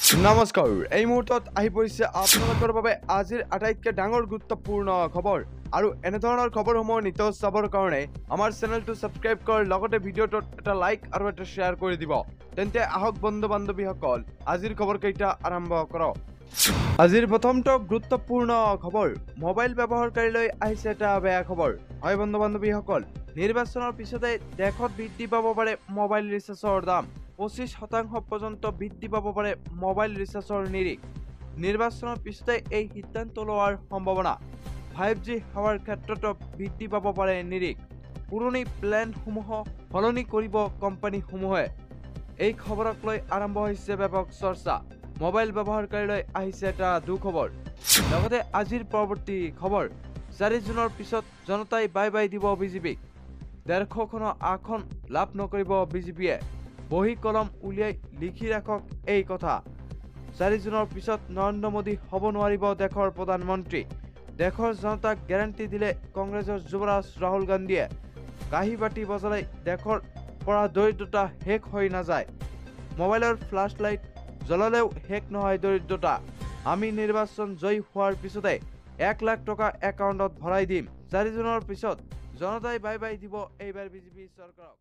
নমস্কাৰ, এই মুহূৰ্তত আহি পৰিছে আপোনালোকৰ বাবে আজিৰ আটাইতকৈ ডাঙৰ গুৰুত্বপূৰ্ণ খবৰ। আৰু এনেধৰণৰ খবৰসমূহ নিতৌ চাবৰ কাৰণে আমাৰ চেনেলটো ছাবস্ক্ৰাইব কৰাৰ লগতে ভিডিঅ'টোত এটা লাইক আৰু এটা শ্বেয়াৰ কৰি দিব। তেন্তে আহক বন্ধু বান্ধৱীসকল, আজিৰ খবৰকেইটা আৰম্ভ কৰক। আজিৰ প্ৰথমটো গুৰুত্বপূৰ্ণ খবৰ, মোবাইল ব্যৱহাৰকাৰীলৈ আহিছে এটা বেয়া খবৰ। হয় বন্ধু বান্ধৱীসকল, নিৰ্বাচনৰ পিছতে দেশত বৃদ্ধি পাব পাৰে মোবাইল ৰিচাৰ্জৰ দাম। 25% পৰ্যন্ত বৃদ্ধি পাব পাৰে মোবাইল ৰিচাৰ্জৰ নিৰিখ। নিৰ্বাচনৰ পিছতে এই সিদ্ধান্ত লোৱাৰ সম্ভাৱনা। 5G সেৱাৰ ক্ষেত্ৰতো বৃদ্ধি পাব পাৰে নিৰিখ। পুৰণি প্লেনসমূহ সলনি কৰিব কোম্পানীসমূহে। এই খবৰক লৈ আৰম্ভ হৈছে ব্যাপক চৰ্চা। মোবাইল ব্যৱহাৰকাৰীলৈ আহিছে এটা দুখবৰ। লগতে আজিৰ পৰৱৰ্তী খবৰ, 4 জুনৰ পিছত জনতাই বাই বাই দিব বিজেপিক। 150খন আসন লাভ নকৰিব বিজেপিয়ে। বহী কলম উলিয়াই লিখি ৰাখক এই কথা। 4 জুনৰ পিছত নৰেন্দ্ৰ মোদী হ'ব নোৱাৰিব দেশৰ প্ৰধানমন্ত্ৰী। দেশৰ জনতাক গেৰাণ্টি দিলে কংগ্ৰেছৰ যুৱৰাজ ৰাহুল গান্ধীয়ে। কাঁহী বাতি বজালে দেশৰ পৰা দৰিদ্ৰতা শেষ হৈ নাযায়। মোবাইলৰ ফ্লাছ লাইট জ্বলালেও শেষ নহয় দৰিদ্ৰতা। আমি নিৰ্বাচন জয়ী হোৱাৰ পিছতে 1 লাখ টকা একাউণ্টত ভৰাই দিম। 4 জুনৰ পিছত জনতাই বাই বাই দিব এইবাৰ বিজেপি চৰকাৰক।